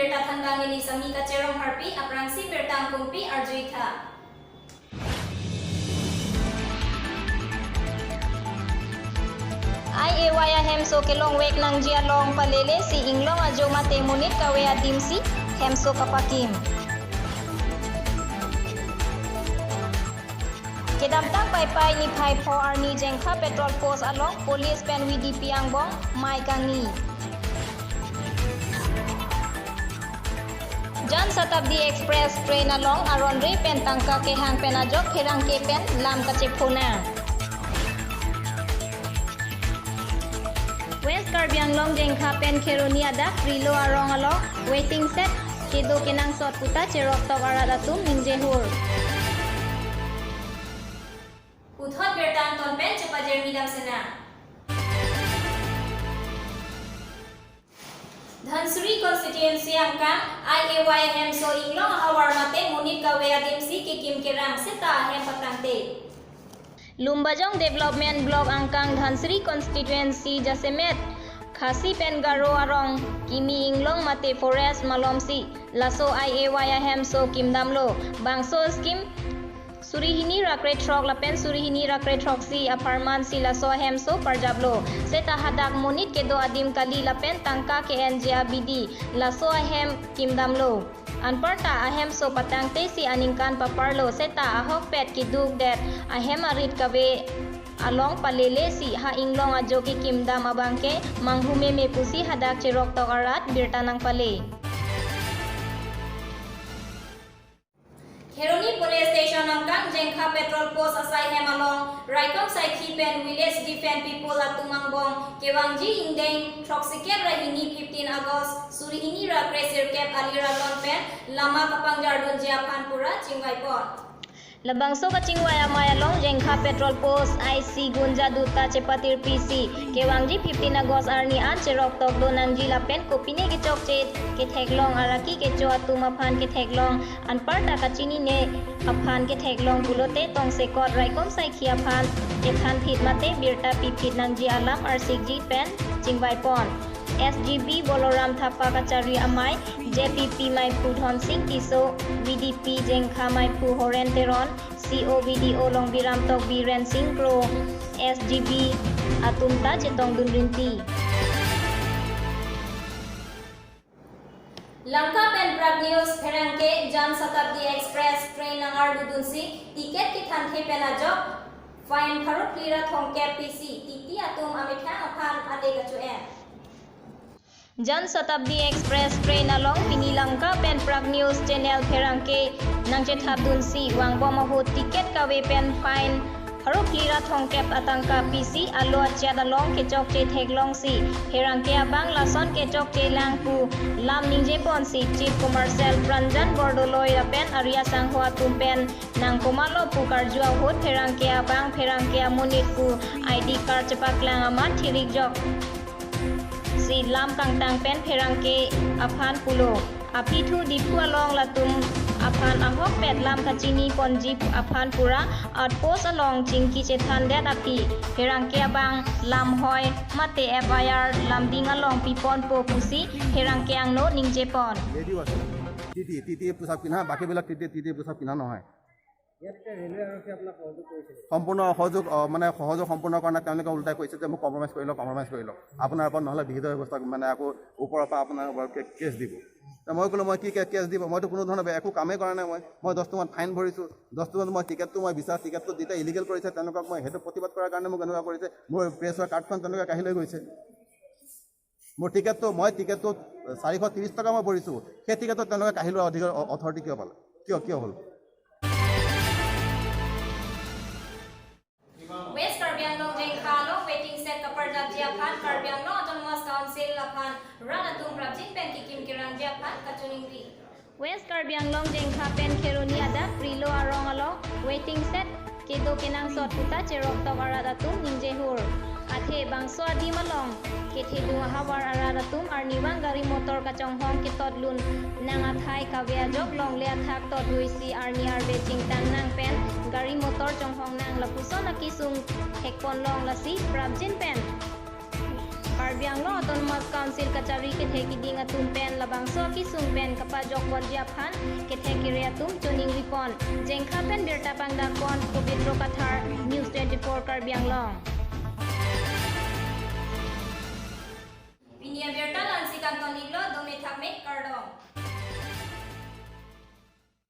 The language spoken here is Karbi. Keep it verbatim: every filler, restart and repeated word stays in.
Birta thanbang neli Sami Kacherong Harpi, aphrangsi birta angkungpi arjuitha. I A Y ahemso kelongvek nangji along palele si inglong ajo mate monit kave adimsi hemso kapakim. Kedamtang Paipai niphai pho arni Jengkha petrol post along police pen V D P angbong mei kangni. Jan Shatabdi Express train along aron re pen tangka kehang pen ajok pherangke pen lam kachephonang. West Karbi Anglong Jengkha pen Kheroni adap Prilo arong along waiting shed kedo kenangsot puta cheroktok arat atum ningjehur. Puthot birta angton pen chepajirmi dam sena. Dhansiri constituency angkang I A Y ahemso inglong ahavar mate monit kave adimsi kekim kerang seta ahem patangte. Lumbajong Development Block angkang Dhansiri constituency jasemet Khasi pen Garo arong kimi inglong mate forest malomsi laso I A Y ahemso kimdamlo. Bangso scheme suri hini ra krethrok lapen suri hini ra krethroksi apharman si laso ahemso parjaplo. Seta hadak monit kedo adim kali lapen tangka ke-enji abidi laso ahem kimdamlo. Anparta ahemso patangte si aningkan paparlo, seta ahokpet keduk det ahem arit kave along palele si ha inglong ajo kekimdam abangke manghu meme pusi hadak cheroktok arat birta nangpale. Kheroni Police Station angkang Jengkha Petrol Post asai hem along Raikom Saikhi pen Village Defence People atum angbong kevangji ingdeng throksikep ra hini fifteen August suri hini ra kresirkep alir alon pen lama kapangjardunji aphan pura chingvaipon. Labangso kachingvai amei along Jengkha Petrol Post I C Gunja Dutta chepatirpi si kevangji fifteen August arni an cheroktok do nangji lapen kopine kechokche ketheklong araki kecho atum aphan ketheklong anparta kachinine aphan ketheklong pulote tongsekot Raikom Saikhi aphan kethanphit mate birta piphit nangji alam arsikji pen chingvaipon. S G B Boloram Thapa kachari amei, J P P meiphu Dhonsing Tisso, V D P Jengkha meiphu Horen Teron, C O V D O Longbiram Tokbi Rensing Kro, S G B atum ta chetongdun rinti. Lanka pen Prag News, pherangke Jan Shatabdi Express train nang-ardudunsi ticket kethanthe pen ajok fine pharo phli ra thomkep pisi titi atum amethang aphan ale kacho-en. Jan Shatabdi Express train along pini Lanka pen Prag News Channel pherangke nangchethapdunsi vangbom ahut ticket kave pen fine pharo phli ra thomkep atangka pisi alo achet along kechokche theklongsi pherangke abang lason kechokche lang pu lam ningjeponsi Chief Commercial Pranjan Bordoloi lapen Arya Sangho atum pen nangkomatlo pu karju ahut pherangke abang pherangke amonit pu I D card chepaklang amat thirikjok si lam kangtang pen pherangke aphan pulo. Aphi thu Diphu along latum aphan ahokpet lam kachiniponji aphan pura outpost along chingki chethandet aphi pherangke abang lam hoi mate F I R lamding along piponpo pusi pherangke angno ningjepon. Radio' আছে। টি টি, টি টি পোছাক পিন্ধা, বাকীবিলাক টি টি, টি টি পোছাক পিন্ধা নহয়। ইয়াত এতিয়া ৰেলৱে আৰক্ষীয়ে আপোনাক সহযোগ কৰিছে নেকি? সম্পূৰ্ণ সহযোগ, অ, মানে সহযোগ সম্পূৰ্ণ কৰা নাই। তেওঁলোকে ওলোটাই কৈছে যে মোক কম্প্ৰমাইজ কৰি লওক, কম্প্ৰমাইজ কৰি লওক, আপোনাৰ ওপৰত নহ'লে বিহিত ব্যৱস্থা, মানে আকৌ ওপৰৰ পৰা আপোনাৰ ওপৰত কে-, কেছ দিব। তে মই ক'লো, "মই কি কে-, কেছ দিব? মইতো কোনো ধৰণৰ বে-, একো কামেই কৰা নাই। মই, মই দহ টকাত ফাইন ভৰিছোঁ, দহ টকাত মই টিকেটটো মই বিচাৰ, টিকেটটো যেতিয়া ইলিগেল কৰিছে তেওঁলোকক মই সেইটো প্ৰতিবাদ কৰাৰ কাৰণে মোক এনেকুৱা কৰিছে, মোৰ প্ৰেছৰ কাৰ্ডখন তেওঁলোকে কাঢ়ি লৈ গৈছে।" মোৰ টিকেটটো, মই টিকেটটো চাৰিশ ত্ৰিশ টকা মই ভৰিছোঁ, সেই টিকেটটো তেওঁলোকে কাঢ়ি লোৱাৰ অধিকাৰ, অ-, অথৰিটি কিয় পালে? কিয়, কিয় হ'ল? West Karbi Anglong Jengkha along waiting shed kaparjapji aphan Karbi Anglong Autonomous Council aphan rat atum prapjin pen kekim kerangji aphan kachiningri. West Karbi Anglong Jengkha pen Kheroni adap Prilo arong along waiting shed kedo kenangsot puta cheroktok arat atum ningjehur. Athe bangso adim along kethedung ahavar arat atum arnivang gari motor kachonghong ketotlun nang athai kave ajok longle athak tothuisi arni arve chingtang nang pen gari motor chonghong nang lapuson akisung thekponlong lasi prapjin pen Karbi Anglong Autonomous Council kachari kethek kiding atum pen labangso akesung pen kapajok ponji aphan kethek kere atum choningri pon. Jengkha pen birta pangdak pon Pobitro Kathar, News twenty-four Karbi Anglong.